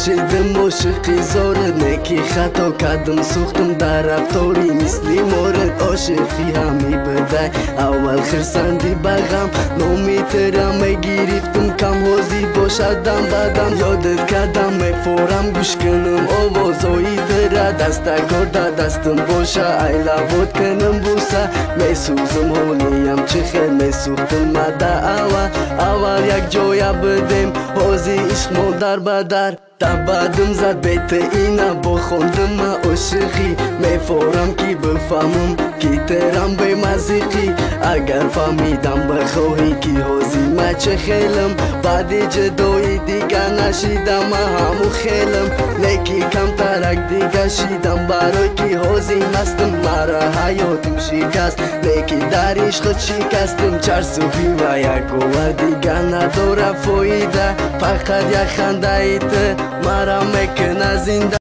Шидим ошиқи зорат, неки хато кардам, сӯхтам дар рафтори мисли морат. Ошиқӣ ҳами бидай, аввал хирсандӣ ба ғам, номи тира мегирифтам, кам ҳозир бошадам бадам. Ёдат кардам, мефорам гӯш кунам овозҳои тира, дастакор дар дастам боша, айлавот кунам буса. Месӯзам ҳолиям, чӣ хел месӯхтам мада аввал. Аввал як ҷоя будем, ҳозир ишқмо дар ба дар. Табадум зад бете ина бохондам ма ошиқӣ, мефорам ки бифаҳмам ки терам бемазиқӣ. Агар фаҳмидам бихоҳӣ ки ҳозир ма чӣ хелам, баъди ҷудоӣ дига нашидам ма ҳаму хелам. Неки камтарак дига шидам, барои ки ҳозир мастам, мара ҳаётим шикаст, неки дар ишқат шикастам. Чарсуфӣ ва як овар дига надора фоида, фақат як хандаи ту мара мекуна зинда.